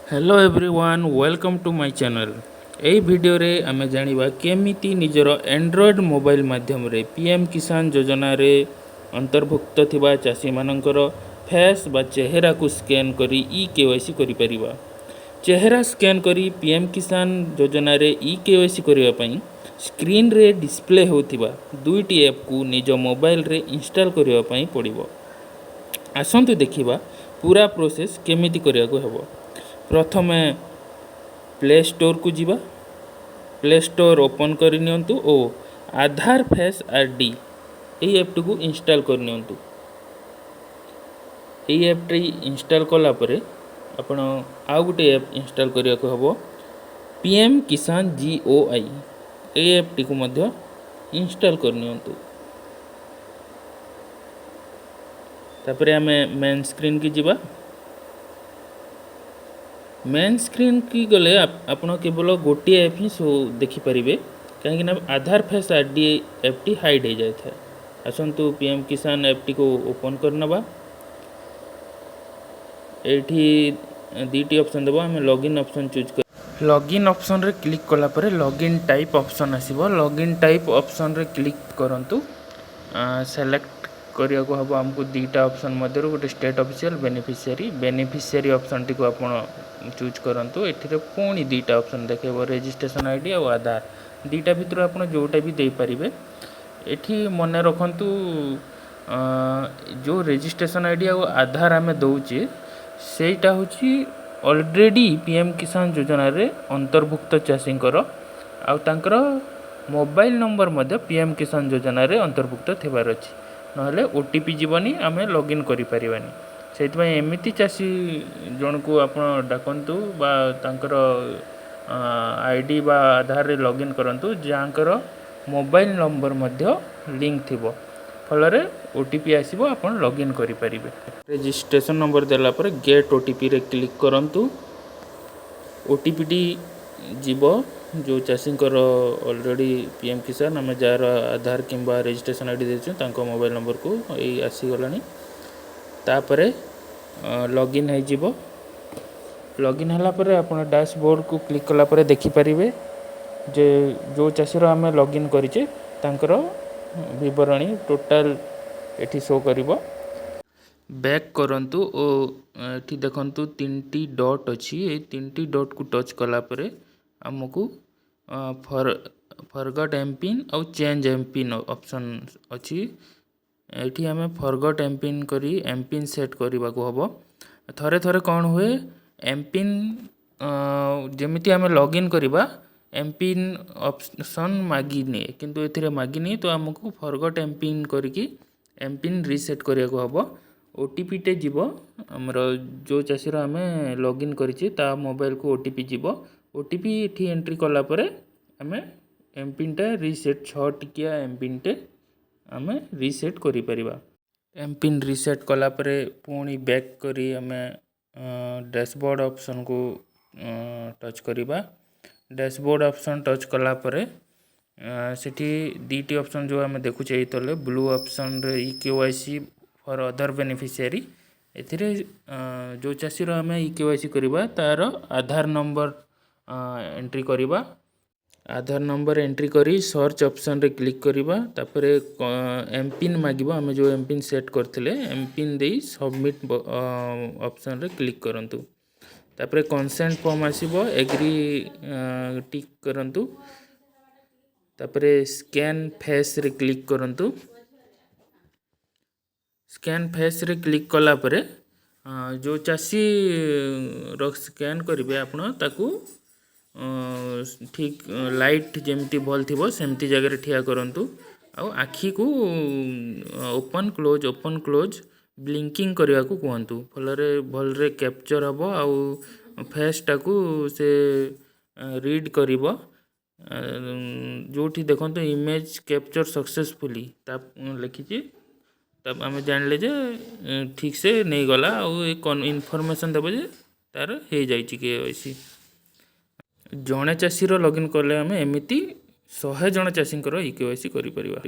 Hello everyone, welcome to my channel. ଏହି ଭିଡ଼ିଓରେ ଆମେ ଜାଣିବା କେମିତି ନିଜର ଆଣ୍ଡ୍ରଏଡ଼୍ ମୋବାଇଲ ମାଧ୍ୟମରେ ପିଏମ୍ କିଷାନ ଯୋଜନାରେ ଅନ୍ତର୍ଭୁକ୍ତ ଥିବା ଚାଷୀମାନଙ୍କର ଫେସ୍ ବା ଚେହେରାକୁ ସ୍କାନ୍ କରି ଇ କେୱାଇସି କରିପାରିବା। ଚେହେରା ସ୍କାନ୍ କରି ପିଏମ୍ କିଷାନ ଯୋଜନାରେ ଇ କେୱାଇସି କରିବା ପାଇଁ ସ୍କ୍ରିନ୍ରେ ଡିସପ୍ଲେ ହେଉଥିବା ଦୁଇଟି ଆପ୍କୁ ନିଜ ମୋବାଇଲରେ ଇନଷ୍ଟଲ୍ କରିବା ପାଇଁ ପଡ଼ିବ। ଆସନ୍ତୁ ଦେଖିବା ପୁରା ପ୍ରୋସେସ୍ କେମିତି କରିବାକୁ ହେବ। ପ୍ରଥମେ ପ୍ଲେ ଷ୍ଟୋରକୁ ଯିବା। ପ୍ଲେ ଷ୍ଟୋର ଓପନ୍ କରିନିଅନ୍ତୁ ଓ ଆଧାର ଫେସ୍ ଆର୍ ଡି ଏହି ଆପ୍ଟିକୁ ଇନଷ୍ଟଲ୍ କରିନିଅନ୍ତୁ। ଏହି ଆପ୍ଟି ଇନଷ୍ଟଲ୍ କଲା ପରେ ଆପଣ ଆଉ ଗୋଟେ ଆପ୍ ଇନଷ୍ଟଲ୍ କରିବାକୁ ହେବ, ପିଏମ୍ କିଷାନ ଜିଓଆଇ। ଏହି ଆପ୍ଟିକୁ ମଧ୍ୟ ଇନଷ୍ଟଲ୍ କରିନିଅନ୍ତୁ। ତାପରେ ଆମେ ମେନ୍ ସ୍କ୍ରିନ୍କି ଯିବା। ମେନ୍ ସ୍କ୍ରିନ୍କି ଗଲେ ଆପଣ କେବଳ ଗୋଟିଏ ଆପ୍ ହିଁ ଶୋ ଦେଖିପାରିବେ, କାହିଁକିନା ଆଧାର ଫେସ୍ ଆର୍ ଡି ଆପ୍ଟି ହାଇଡ଼୍ ହେଇଯାଇଥାଏ। ଆସନ୍ତୁ ପିଏମ୍ କିଷାନ ଆପ୍ଟିକୁ ଓପନ୍ କରିନେବା। ଏଇଠି ଦୁଇଟି ଅପସନ୍ ଦେବ। ଆମେ ଲଗ୍ଇନ୍ ଅପସନ୍ ଚୁଜ୍ କରି ଲଗ୍ଇନ୍ ଅପସନ୍ରେ କ୍ଲିକ୍ କଲା ପରେ ଲଗ୍ଇନ୍ ଟାଇପ୍ ଅପସନ୍ ଆସିବ। ଲଗ୍ଇନ୍ ଟାଇପ୍ ଅପସନ୍ରେ କ୍ଲିକ୍ କରନ୍ତୁ। ସେଲେକ୍ଟ କରିବାକୁ ହେବ ଆମକୁ ଦୁଇଟା ଅପସନ୍ ମଧ୍ୟରୁ ଗୋଟେ, ଷ୍ଟେଟ୍ ଅଫିସିଆଲ୍, ବେନିଫିସିଆରୀ। ବେନିଫିସିଆରୀ ଅପସନ୍ଟିକୁ ଆପଣ ଚୁଜ୍ କରନ୍ତୁ। ଏଥିରେ ପୁଣି ଦୁଇଟା ଅପସନ୍ ଦେଖେଇବ, ରେଜିଷ୍ଟ୍ରେସନ୍ ଆଇଡି ଆଉ ଆଧାର। ଦୁଇଟା ଭିତରୁ ଆପଣ ଯେଉଁଟା ବି ଦେଇପାରିବେ। ଏଠି ମନେ ରଖନ୍ତୁ, ଯେଉଁ ରେଜିଷ୍ଟ୍ରେସନ୍ ଆଇଡି ଆଉ ଆଧାର ଆମେ ଦେଉଛେ, ସେଇଟା ହେଉଛି ଅଲରେଡ଼ି ପିଏମ୍ କିଷାନ ଯୋଜନାରେ ଅନ୍ତର୍ଭୁକ୍ତ ଚାଷୀଙ୍କର ଆଉ ତାଙ୍କର ମୋବାଇଲ ନମ୍ବର ମଧ୍ୟ ପିଏମ୍ କିଷାନ ଯୋଜନାରେ ଅନ୍ତର୍ଭୁକ୍ତ ଥିବାର ଅଛି। ନହେଲେ ଓଟିପି ଯିବନି, ଆମେ ଲଗ୍ଇନ୍ କରିପାରିବାନି। ସେଇଥିପାଇଁ ଏମିତି ଚାଷୀ ଜଣକୁ ଆପଣ ଡାକନ୍ତୁ ବା ତାଙ୍କର ଆଇଡି ବା ଆଧାରରେ ଲଗ୍ଇନ୍ କରନ୍ତୁ, ଯାହାଙ୍କର ମୋବାଇଲ ନମ୍ବର ମଧ୍ୟ ଲିଙ୍କ ଥିବ। ଫଳରେ ଓଟିପି ଆସିବ, ଆପଣ ଲଗ୍ଇନ୍ କରିପାରିବେ। ରେଜିଷ୍ଟ୍ରେସନ୍ ନମ୍ବର ଦେଲା ପରେ ଗେଟ୍ ଓଟିପିରେ କ୍ଲିକ୍ କରନ୍ତୁ। ଓଟିପିଟି ଯିବ ଯେଉଁ ଚାଷୀଙ୍କର ଅଲରେଡ଼ି ପିଏମ୍ କିଷାନ, ଆମେ ଯାହାର ଆଧାର କିମ୍ବା ରେଜିଷ୍ଟ୍ରେସନ୍ ଆଇଡି ଦେଇଛୁ, ତାଙ୍କ ମୋବାଇଲ ନମ୍ବରକୁ। ଏଇ ଆସିଗଲାଣି। ତାପରେ ଲଗ୍ଇନ୍ ହେଇଯିବ। ଲଗ୍ଇନ୍ ହେଲା ପରେ ଆପଣ ଡ୍ୟାସବୋର୍ଡ଼କୁ କ୍ଲିକ୍ କଲା ପରେ ଦେଖିପାରିବେ ଯେ ଯେଉଁ ଚାଷୀର ଆମେ ଲଗ୍ଇନ୍ କରିଛେ, ତାଙ୍କର ବିବରଣୀ ଟୋଟାଲ୍ ଏଠି ଶୋ କରିବ। ବ୍ୟାକ୍ କରନ୍ତୁ ଓ ଏଠି ଦେଖନ୍ତୁ, ତିନିଟି ଡଟ୍ ଅଛି। ଏଇ ତିନିଟି ଡଟ୍କୁ ଟଚ୍ କଲା ପରେ ଆମକୁ ଫରଗଟ୍ ଏମ୍ ପିନ୍ ଆଉ ଚେଞ୍ଜ ଏମ୍ ପିନ୍ ଅପସନ୍ ଅଛି। ଏଠି ଆମେ ଫରଗଟ୍ ଏମ୍ ପିନ୍ କରି ଏମ୍ ପିନ୍ ସେଟ୍ କରିବାକୁ ହେବ। ଥରେ ଥରେ କ'ଣ ହୁଏ, ଏମ୍ ପିନ୍ ଯେମିତି ଆମେ ଲଗ୍ଇନ୍ କରିବା, ଏମ୍ ପିନ୍ ଅପସନ୍ ମାଗିନିଏ, କିନ୍ତୁ ଏଥିରେ ମାଗିନି। ତ ଆମକୁ ଫରଗଟ୍ ଏମ୍ ପିନ୍ କରିକି ଏମ୍ ପିନ୍ ରିସେଟ୍ କରିବାକୁ ହେବ। ଓଟିପିଟେ ଯିବ ଆମର, ଯେଉଁ ଚାଷୀର ଆମେ ଲଗ୍ଇନ୍ କରିଛେ, ତା ମୋବାଇଲକୁ ଓଟିପି ଯିବ। ଓଟିପି ଏଠି ଏଣ୍ଟ୍ରି କଲା ପରେ ଆମେ ଏମ୍ ପିନ୍ଟା ରିସେଟ୍, 6 ଟିକିଆ ଏମ୍ ପିନ୍ଟେ ଆମେ ରିସେଟ୍ କରିପାରିବା। ଏମ୍ ପିନ୍ ରିସେଟ୍ କଲା ପରେ ପୁଣି ବ୍ୟାକ୍ କରି ଆମେ ଡ୍ୟାସବୋର୍ଡ଼ ଅପସନ୍କୁ ଟଚ୍ କରିବା। ଡ୍ୟାସବୋର୍ଡ଼ ଅପସନ୍ ଟଚ୍ କଲା ପରେ ସେଠି ଦୁଇଟି ଅପସନ୍ ଯେଉଁ ଆମେ ଦେଖୁଛେ, ଏଇ ତଲେ blue ଅପସନ୍ରେ e-KYC for other beneficiary। ଏଥିରେ ଯେଉଁ ଚାଷୀର ଆମେ ଇ କେୱାଇସି କରିବା, ତା'ର ଆଧାର ନମ୍ବର ଏଣ୍ଟ୍ରି କରିବା। ଆଧାର ନମ୍ବର ଏଣ୍ଟ୍ରି କରି ସର୍ଚ୍ଚ ଅପସନ୍ରେ କ୍ଲିକ୍ କରିବା। ତାପରେ ଏମ୍ ପିନ୍ ମାଗିବ। ଆମେ ଯେଉଁ ଏମ୍ ପିନ୍ ସେଟ୍ କରିଥିଲେ, ଏମ୍ ପିନ୍ ଦେଇ ସବମିଟ୍ ଅପସନ୍ରେ କ୍ଲିକ୍ କରନ୍ତୁ। ତାପରେ କନସେଣ୍ଟ ଫର୍ମ ଆସିବ, ଏଗ୍ରି ଟିକ୍ କରନ୍ତୁ। ତାପରେ ସ୍କାନ୍ ଫେସ୍ରେ କ୍ଲିକ୍ କରନ୍ତୁ। ସ୍କାନ୍ ଫେସ୍ରେ କ୍ଲିକ୍ କଲା ପରେ ଯେଉଁ ଚାଷୀର ସ୍କାନ୍ କରିବେ ଆପଣ, ତାକୁ ଠିକ୍ ଲାଇଟ୍ ଯେମିତି ଭଲ ଥିବ, ସେମିତି ଜାଗାରେ ଠିଆ କରନ୍ତୁ ଆଉ ଆଖିକୁ open close, open close, blinking କରିବାକୁ କୁହନ୍ତୁ। ଫଳରେ ଭଲରେ କ୍ୟାପଚର୍ ହେବ ଆଉ ଫେସ୍ଟାକୁ ସେ ରିଡ଼୍ କରିବ। ଯେଉଁଠି ଦେଖନ୍ତୁ, ଇମେଜ୍ କ୍ୟାପଚର୍ ସକ୍ସେସଫୁଲି ତା ଲେଖିଛି, ତା ଆମେ ଜାଣିଲେ ଯେ ଠିକ୍ସେ ନେଇଗଲା ଆଉ ଏ ଇନଫର୍ମେସନ୍ ଦେବ ଯେ ତାର ହେଇଯାଇଛି କେୱାଇସି। ଜଣେ ଚାଷୀର ଲଗ୍ଇନ୍ କଲେ ଆମେ ଏମିତି 100 ଜଣ ଚାଷୀଙ୍କର ଇ କେୱାଇସି କରିପାରିବା।